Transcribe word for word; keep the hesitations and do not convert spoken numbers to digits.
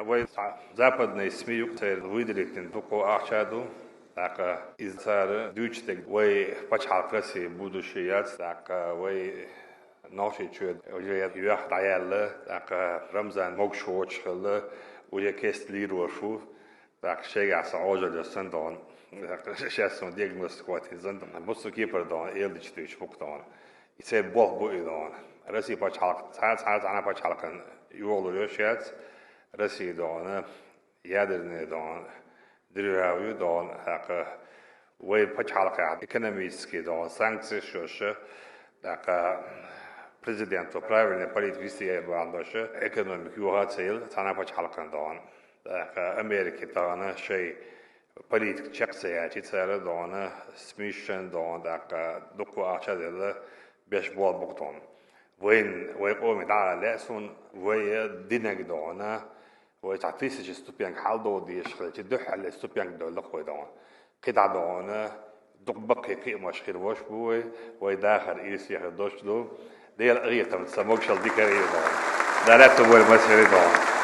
Вай цхьа западный СМИ юкъе церан выделить дина дукха ахча ду. ТӀаккха иза цара дуьйцуш дерг вай пачхьалкх России будущее яц. ТӀаккха вай Нохчийчоь уже йоьхна дӀаяьлла, тӀаккха Рамзан могуш воцуш хилла, уже кест лийр ву. ТӀаккха шайгахь сан Ӏожалла йо санна догӀу. ТӀаккха шаьш суна диагностика хӀоттийна санна догӀу. Буц кепара догӀу, эладича дуьйцуш бу-кх догӀу. И церан болх бу и догӀу. России пачхьалкх, цхьа, цхьа, цхьана пачхьалкхана йолалур йолуш яц. Россия догӀу, ядерная догӀу, держава ю догӀу, тӀаккха вай пачхьалкхехь экономический догӀу санкцеш йолуш, тӀаккха президента правильный политика вести яй бахьана долуш, экономика йоха а ца елла, цхьана пачхьалкхана догӀу. ТӀаккха Америка тахана шайн политика чекх ца яьлча цара догӀу, СМИ-шна догӀу, тӀаккха дуккха ахча а делла, беш болх бу-кх догӀу. Вайн, вай къоме дӀа а лаьа суна, вай динарг догӀу, вай цхьа тысяча ступенька хьалдовла дезаш хилча, дуьххьарлера ступенька довлла-кх вай догӀу. КхидӀа догӀу, дукха баккхий кхиамаш хир волуш бу вай, вай дахар ийрсехь долуш ду. Делан къинхетамца могушалла дика а йо догӀу. Дала аьтту бойла массеран а догӀу.